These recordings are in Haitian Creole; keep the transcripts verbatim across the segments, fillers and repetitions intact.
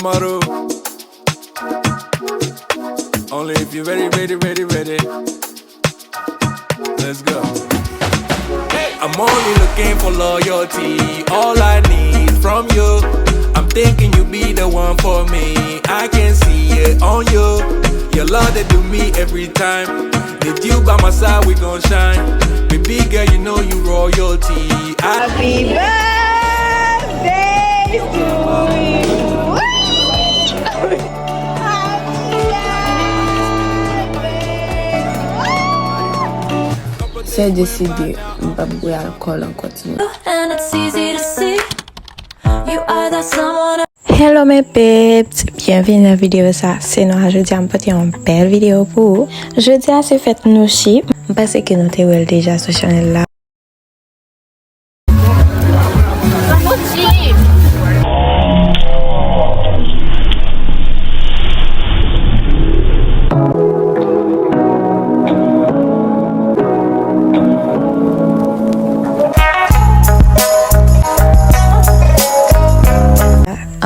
Tomorrow. Only if you ready, ready, ready, ready. Let's go. I'm only looking for loyalty. All I need from you. I'm thinking you be the one for me. I can see it on you. Your love they do me every time. With you by my side, we gon' shine. Baby girl, you know you royalty. I Happy birthday to you. Happy birthday. Se deside, m p ap bwè alkòl ankò, timoun. And it's easy to see you are that someone. Hello mes peeps, byenvini nan videyo sa. Se Noah, jodi a m pote yon bèl videyo pou ou. Jodi a se fèt Nouchi. M panse ke nou te wè l deja sou chanèl la.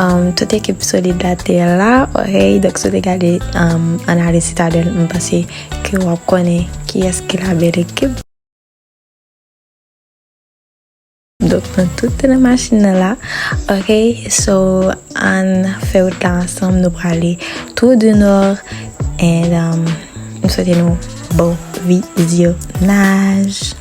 Um, tout ekip Solid la te la, ok? Donk, si w te gade, um, analiz Sitadèl, m panse ke w ap konnen kiyès ki la bèl ekip. Donk, nou tout te nan machin nan la, ok? So, ann fè wout la ansanm, nou prale Trou du Nord, and, um, m swete nou bon vizyonaj.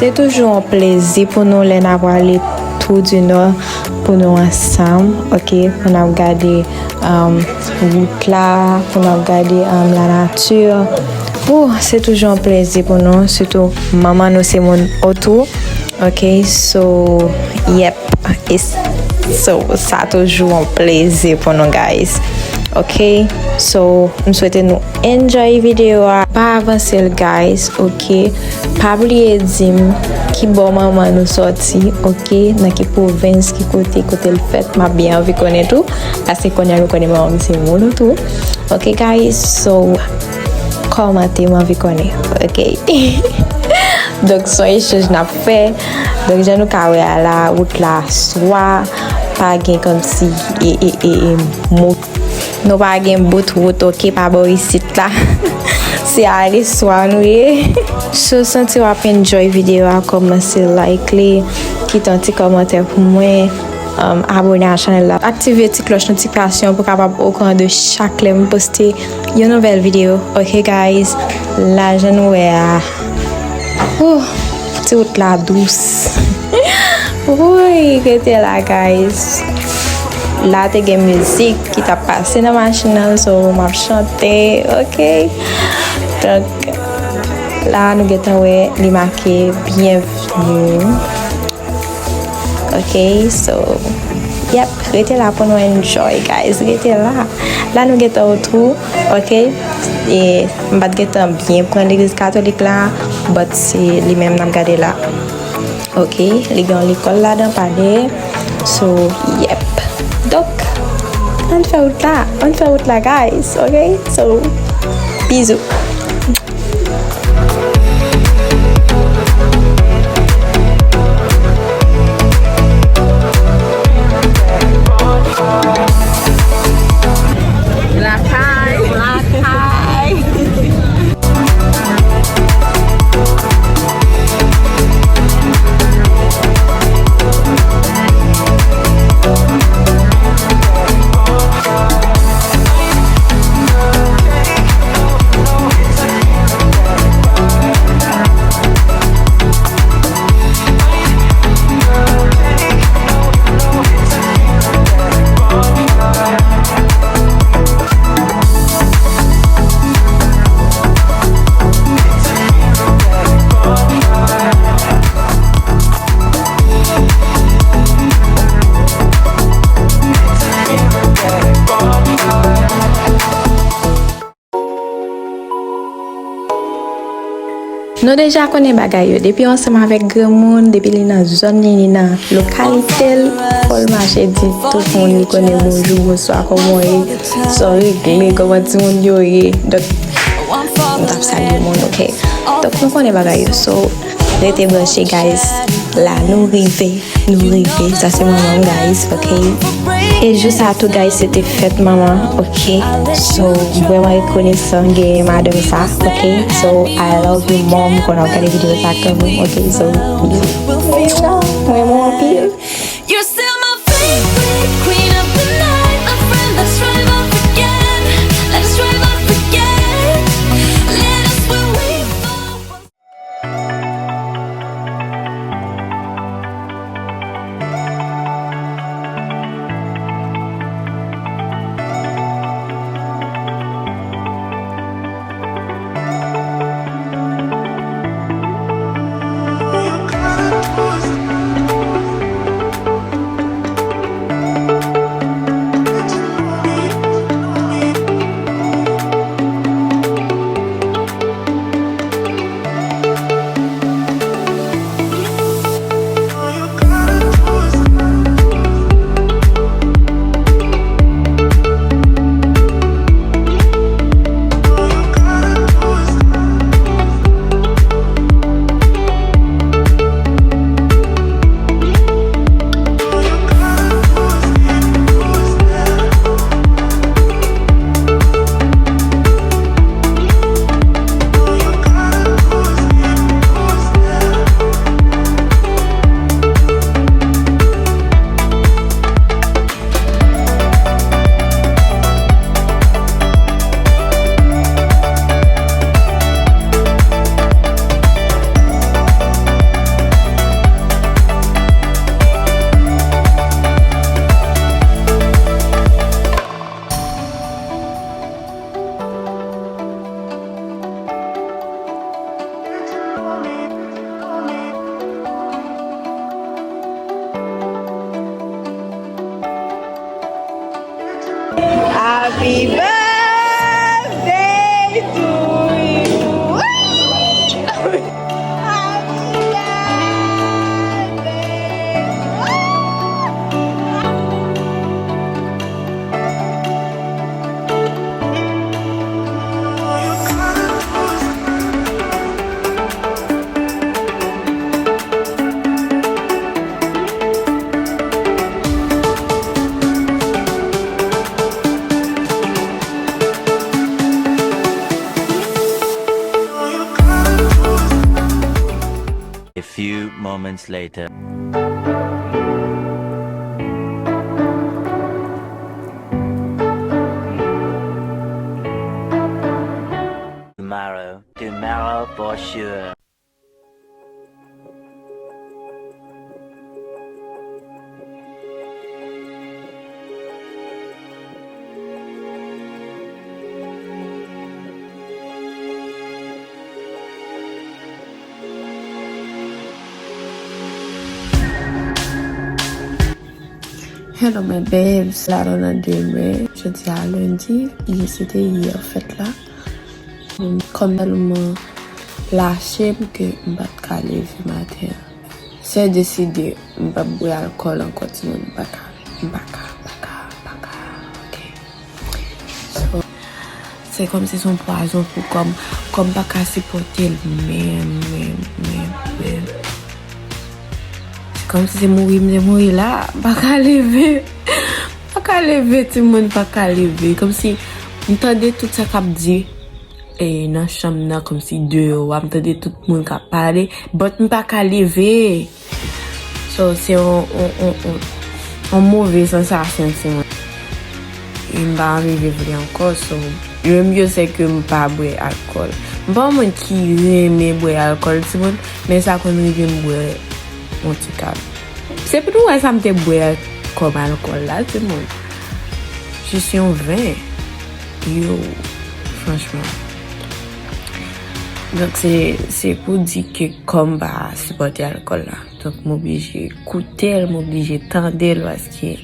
Se toujou yon plezi pou nou lè n ap prale Trou du Nord pou nou ansanm, ok, pou n ap gade, um, wout la, pou n ap gade, um, lanati. Pou, se toujou yon plezi pou nou, sitou manman nou se moun Otrou, ok, so, yep, e s-, so, sa toujou yon plezi pou nou, guys, ok, so, m swete nou enjoy videyo a. Pa avanse l, guys, ok? Pa bliye di m ki bò manman nou sòti, ok? Nan ki pwovens, ki kote, kote l fèt. M ap byen anvi konnen tou. Paske kounye a nou konnen manman m se moun Otrou. Ok, guys? So, kòmante, m anvi konnen, ok? Donk, se yon echanj n ap fè. Donk, jan nou ka wè a la, wout la swa, pa gen kòmsi, e, e, e, e, mo-, nou pa gen bout wout, ok, pa bò isit la. Se ale swa nou ye. Si w santi w ap enjoy videyo a, kòmanse like li, kite yon ti kòmantè pou mwen, um, abone a chanèl la, aktive ti klòch notifikasyon pou w kapab okouran de chak lè m poste yon nouvèl videyo. Ok, guys, la jan nou wè a. Ouh, ti wout la dous. Wouyy, rete la, guys. La te gen mizik ki t ap pase nan machin nan, so m ap chante, ok? Donk, la nou gentan wè li make byenveni. Ok, so, yep, rete la pou nou enjoy, guys. Rete la. La nou gentan Otrou, ok? E m pa t gentan byen pran legliz katolik la, but se li menm n ap gade la. Ok, li gen yon lekòl ladan, pa dèyè. So, yep. Donk, ann fè wout la. Ann fè wout la, guys, ok? So, bizou. Lakay, lakay. Nou deja konnen bagay yo. Depi ansanm avèk granmoun, depi li nan zòn li, li nan lokalite l, fò l mache di tout moun li konnen bonjou, bonswa, kòman w ye, sa w regle, kòman timoun yo ye. Donk, m t ap salye moun, oke? Donk, nou konnen bagay yo. So, rete branche, guys. La, nou rive. Nou rive, sa se manman m, guys, oke? E jou sa tou, guys, se te fèt manman, oke? So, m vrèman rekonesan gen madanm sa, oke? So, I love you, mom, konnen w ap gade videyo sa kanmenm, oke? So, mwen renmen w anpil. You're still my favorite queen of the night, my friend. Let's ride off again. Let's ride off again. Let us where we fall. Happy birthday to you. Happy birthday. A few moments later. Tomorrow, tomorrow for sure. Hello my babes, la nou nan demen, jodi a lendi, e se te yè fèt la. Kòm tèlman lache m ke m pa t ka leve maten an. Se deside, m p ap bwè alkòl ankò, timoun. M pa ka, m pa ka, m pa ka, m pa ka, oke? So, se kòmsi se yon pwazon pou kò m, kò m pa ka sipòte l menm, menm, menm, menm. Se kòmsi se mouri m te mouri la, m pa ka leve. M pa ka leve, timoun, m pa ka leve. Kòmsi m tande tout sa k ap di, e, nan chanm nan, kòmsi deyò a, m tande tout moun k ap pale, but m pa ka leve. So, se yon, yon, yon, yon, yon move sansasyon, timoun. E m pa anvi viv li ankò, so, le mye se ke m pa bwè alkòl. M pa yon moun ki renmen bwè alkòl, timoun, men sa konn rive m bwè yon ti kal. Se pou nou wè sa m te bwè kòm alkòl la, timoun. Jis yon ven. Yo, franchman. Donk, se, se pou di ke kò m pa sipòte alkòl la. Donk, m oblije koute l, m oblije tande l, paske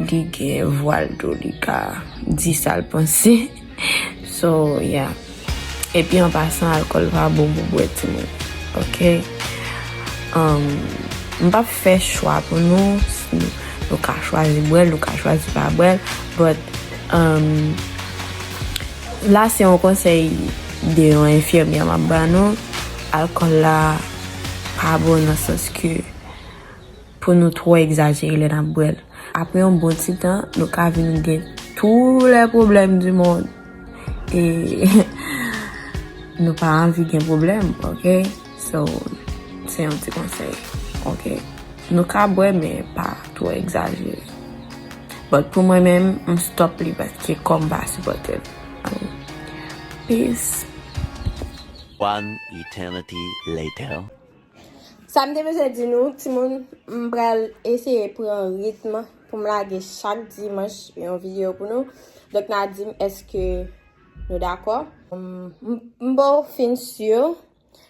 li gen vwa l tou, li ka di sa l panse. So, yeah. Epi an pasan, alkòl pa bon pou bwè, timoun. Oke? Um, m p ap fè chwa pou nou. Nou, nou ka chwazi bwè l, nou ka chwazi pa bwè l. But, um, la, se yon konsèy de yon enfimyè m ap ba nou. Alkòl la pa bon nan sans ke pou nou twò egzajere lè n ap bwè l. Apre yon bon ti tan, nou ka vin gen tou lè pwoblèm di mond. E nou pa anvi gen pwoblèm, oke? So, se yon ti konsèy, oke? Nou ka bwè, men pa twò egzajere. But pou mwen menm, m stop li paske kò m pa sipòte l. Peace. One eternity later. Sa m te bezwen di nou, timoun, m pral eseye pran ritm pou m lage chak dimanch yon videyo pou nou. Donk, n a di m èske nou dakò. M, m, m pa fin si.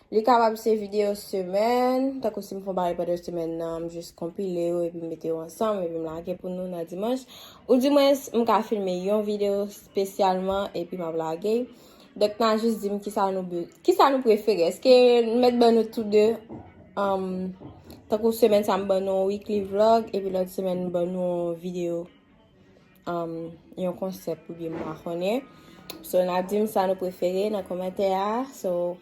Li kapab se videyo semèn, tankou si m fè yon bagay pandan semèn nan, m jis konpile yo epi m mete yo ansanm epi m lage pou nou nan dimanch. Oudimwens, m ka filme yon videyo espesyalman epi m ap lage. Donk, n a jis di m kisa nou, be- kisa nou prefere. Èske n mèt ban nou tou de, um, tankou semèn sa m ban nou yon weekly vlog, epi lòt semèn m ban nou yon videyo, um, yon konsèp oubyen m pa konnen. So, n a di m sa nou prefere nan kòmantè a. So,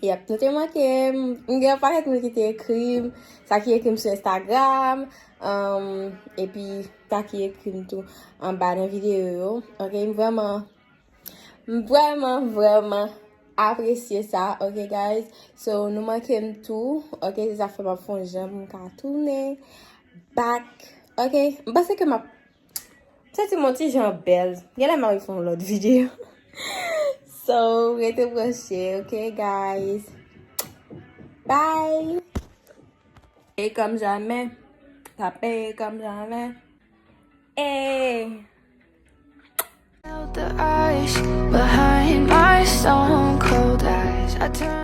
yep, nou te manke m. M gen yon pakèt moun ki te ekri m, sa ki ekri m sou Instagram, um, epi sa ki ekri m tou anba nan videyo yo. Oke, m vrèman M vrèman, vrèman apresye sa, oke, guys? So, nou manke m tou, oke? Se sa fè m ap fè yon jan pou m ka tounen back, oke? M panse ke m ap santi m yon ti jan bèl. Genlè m ap fè yon lòt videyo. So, rete branche, oke, guys? Bye! E kòm jamè, tape kòm jamè. Ey! Melt the ice behind my stone cold eyes. I turn